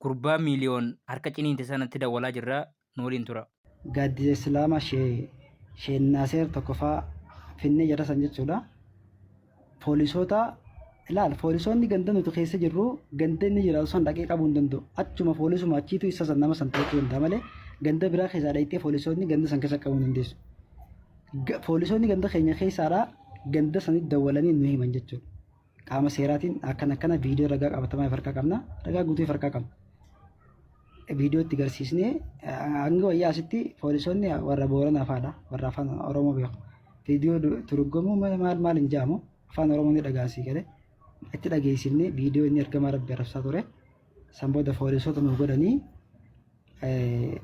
Gurbaa miiliyoon harka ciniinte sanatti dawwalaa jirra nu waliin tura. Gaaddisa Islaamaa Shee Naaseer tokkoffaa finnee jara san jechuudha. Poolisoota ilaal poolisoonni ganda nuti keessa jirru ganda inni jiraatu san dhaqee qabuu hin danda'u. Achuma poolisuma achiitu isa san nama san to'achuu danda'a malee ganda biraa keessaa dhaqxee poolisoonni ganda san keessa qabuu hin dandeessu. Poolisoonni ganda keenya keessaadhaa ganda sanitti dawwalanii nu himan jechuudha. Qaama seeraatiin akkana akkana viidiyoo ragaa qabatamaa harkaa qabna ragaa guutuu harkaa qabna. Viidiyoo itti garsiisnee hanga wayyaa asitti poolisoonni warra Booranaa fa'aadha warra afaan Oromoo beeku. Viidiyoo turgomuu maal maal hin jedhamu afaan Oromoo ni dhaga'an sii galee itti dhageessifnee viidiyoo inni ergamaa rabbi arrabsaa ture. San booda poolisoota nu godhanii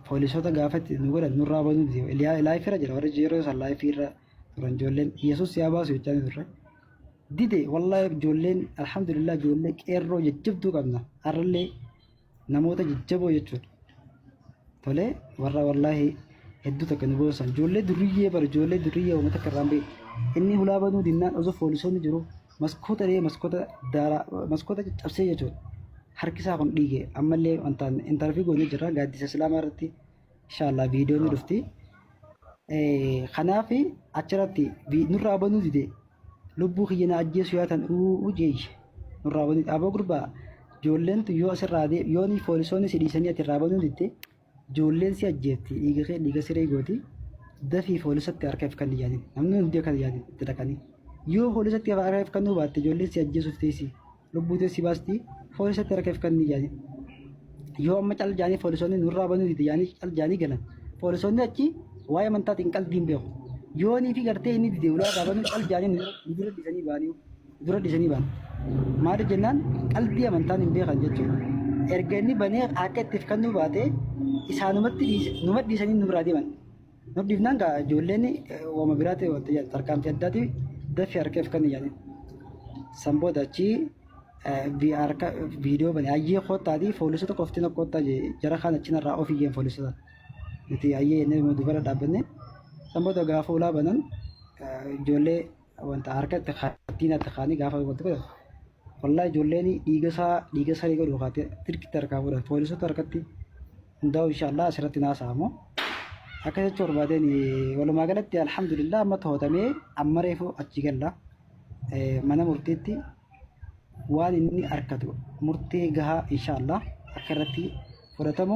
poolisoota gaafa itti nu godhan nurraa banuu dide. Laayifii irra jira warri yeroo san laayifii irra turan ijoolleen Yesuus yaa baasu jechaa ni turre. Dide wallaahi ijoolleen alhamdulillah ijoollee qeerroo jajjabduu qabna har'allee namoota jajjaboo jechuudha. Tole warra wallaahi hedduu takka nu boonsan ijoollee durriyyee bara ijoollee durriyyee uummata takka irraan beeku. Inni hulaa banuu dinnaan osoo poolisoonni jiru maskoota dhee maskoota daaraa maskoota caccabsee jechuudha. Harki isaa kun dhiige ammallee wantaan intarvii goonee jirra gaaddisa islaamaa irratti inshaallah viidiyoon ni dhufti. Kanaaf achirratti nurraa banuu dide lubbuu kiyya na ajjeesu yaatan uu jeeyye nurraa banuu dide. Aboo gurbaa ijoolleen tun yoo asirraa yoo ni poolisoonni si dhiisanii ati irraa banuu didde ijoolleen si ajjeefti dhiiga kee dhiiga siree gooti dafii poolisatti harka if kan yaadin namni hundi akka yaadin itti dhaqanii yoo poolisatti harka if kennuu baatte ijoolleen si ajjeesuuf teessi lubbuu tee si baasti poolisatti harka if kan yaadin yoo amma cal jaanii poolisoonni nurraa banuu dide yaanii cal jaanii galan poolisoonni achi waa'ee amantaatiin qalbiin beeku yoonii fi gartee inni dide ulaa irraa banuu cal jaanii nu dura dhiisanii ba'anii dura dhiisanii ba'an. Maaliif jennaan qalbii amantaan hin beekan jechuudha. Erga inni banee akka itti kennuu baate isaanumatti numa dhiisanii nu biraa deeman. Nu dhiifnaan gaa ijoolleen wama biraati wanta jedhan tarkaanfii addaati dafii harka if kenni jedhanii. San booda achi harka viidiyoo bane ayyee koottaati poolisota qofti na koottaa jara kaan achi narraa of iyyeen poolisota. Nuti ayyee jennee dubara dhaabbanne. San booda gaafa ulaa banan ijoollee wanta harka itti kaattiin itti kaanii gaafa wanta godhan wallahi ijoolleen dhiiga isaa dhiiga saree godhu kaatee dirqitti harkaa fuudhan poolisota harkatti hundaa'u inshaallah asirratti naasa'amu akka jechuu barbaadeen walumaa galatti alhamdulillah amma to'atamee amma reefu achi galla mana murtiitti waan inni harkatu murtee gahaa inshaallah akka irratti fudhatamu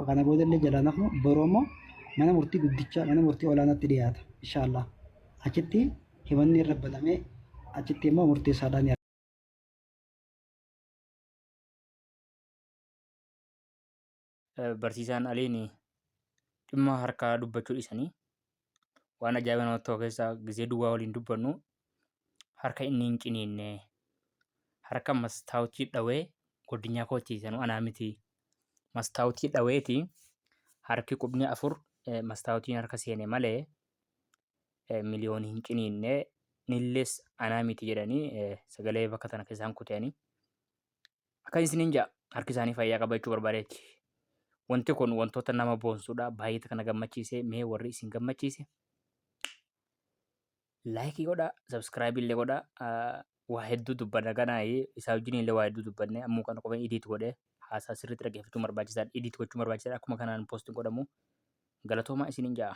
kana boodallee jalaa nafnu boruu ammoo mana murtii guddicha mana murtii olaanaatti dhiyaata inshaallah. Achitti himanni irra banamee achitti immoo murteessaadhaan ni Barsiisaan Aliin dhimma harkaa dubbachuu dhiisanii waan ajaa'iba namatti ta'u keessaa gizee duwwaa waliin dubbannu harka inni hin ciniinne harka mastaawutii dhawee godinyaa kootii sanuu anaa miti mastaawutii dhaweeti harki qubni 4 mastaawutiin harka seene malee miliyoon hin ciniinne nillees anaa miti jedhanii sagalee bakka tana keessaan kuteanii akkas isiniin ja'a harki isaanii fayyaa qaba jechuu barbaadeeti. Wanti kun wantoota nama boonsudha baay'ee kana gammachiise mee warri isin gammachiise laayikii godhaa sabskiraayibii illee godhaa waa hedduu dubbanna ganaa isaa wajjin illee waa hedduu dubbanne ammoo kana qofa idiit godhee haasaa sirriitti dhaggeeffachuun barbaachisaadha idiit gochuun barbaachisaadha akkuma kanaan poostiin godhamu galatoomaa isiniin ja'a.